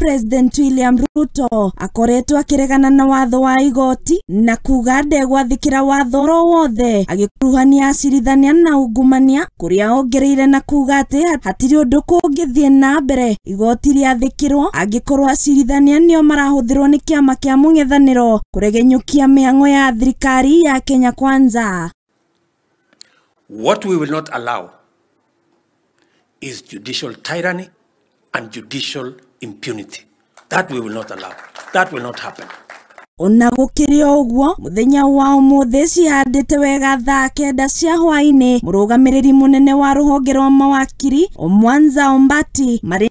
President William Ruto akoretwo akĩregana na watho wa igoti na kuga ndegwathĩkĩra watho oro wothe agĩkuruhania acirithania na ungumania kũrĩa ongereire na kuga atĩ hatirĩ ũndũ kũngĩthiĩ na mbere igoti rĩathĩkĩrwo angĩkorwo acirithania nĩo marahũthĩrwo nĩ kĩama kĩa mũng'ethanĩro kũregenyũkia mĩhang'o ya thirikari ya Kenya Kwanza. What we will not allow is judicial tyranny and judicial impunity. That we will not allow. That will not happen. Ona gũkĩrĩ o ũguo mũthenya wa ũmũthĩ cihandĩte wega thaa 9 cia hwaĩ-inĩ mũrũgamĩrĩri mũnene wa rũhonge rwa mawakiri Omwanza Ombati marĩ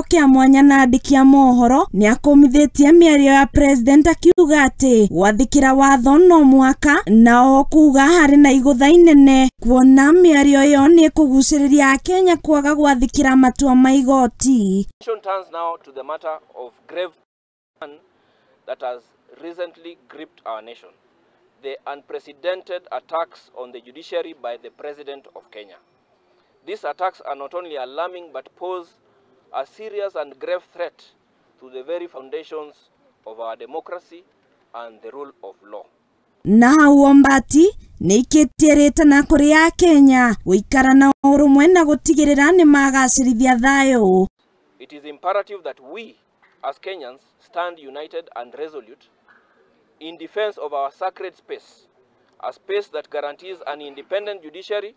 kĩa mwanya na andĩki a mohoro nĩakũmithĩtie mĩario ya president akiuga atĩ gwathĩkĩra watho no mũhaka na oho kuga harĩ na igũtha inene kuona mĩario ĩyo nĩ ĩkũgucĩrĩria Akenya kwaga gwathĩkĩra matua ma igoti. Turns now to the matter of grave that has recently gripped our nation, the unprecedented attacks on the judiciary by the President of Kenya. These attacks are not only alarming but pose a serious and grave threat to the very foundations of our democracy and the rule of law. Na hau Ombati nĩikĩtie rĩtana kũrĩ Akenya gũikara na ũrũmwe na gũtigĩrĩra nĩmagacĩrithia thayũ. It is imperative that we as Kenyans stand united and resolute in defense of our sacred space, a space that guarantees an independent judiciary,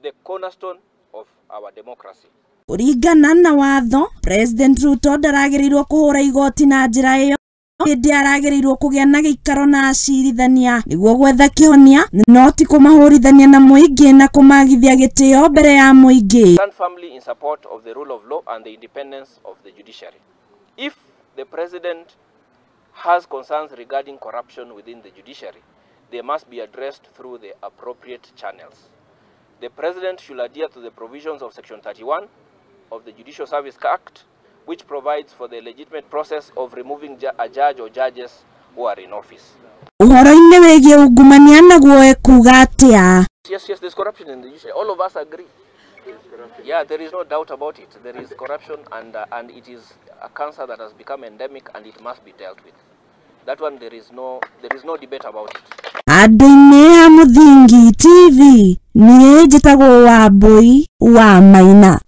the cornerstone of our democracy. Kũringana na watho, President Ruto ndaragĩrĩirwo kũhũra igoti na njĩra ĩyo ĩndĩ aragĩrĩirwo kũgĩa na gĩikaro na acirithania nĩguo gwetha kĩhonia no ti kũmahũrithania na mũingĩ na kũmagithia gĩtĩo mbere ya mũingĩ. Stand firmly in support of the rule of law and the independence of the judiciary. If the president has concerns regarding corruption within the judiciary, they must be addressed through the appropriate channels. The president should adhere to the provisions of Section 31 of the Judicial Service Act, which provides for the legitimate process of removing a judge or judges who are in office. Ũhoro-inĩ wĩgiĩ ungumania naguo ekuga atĩa? Yes, yes, there's corruption in the judiciary. All of us agree. Yeah, there is no doubt about it. There is corruption, and it is a cancer that has become endemic, and it must be dealt with. That one, there is no debate about it. Andũ-inĩ a Mũthingi TV, niĩ njĩtagwo Wambui wa Maina.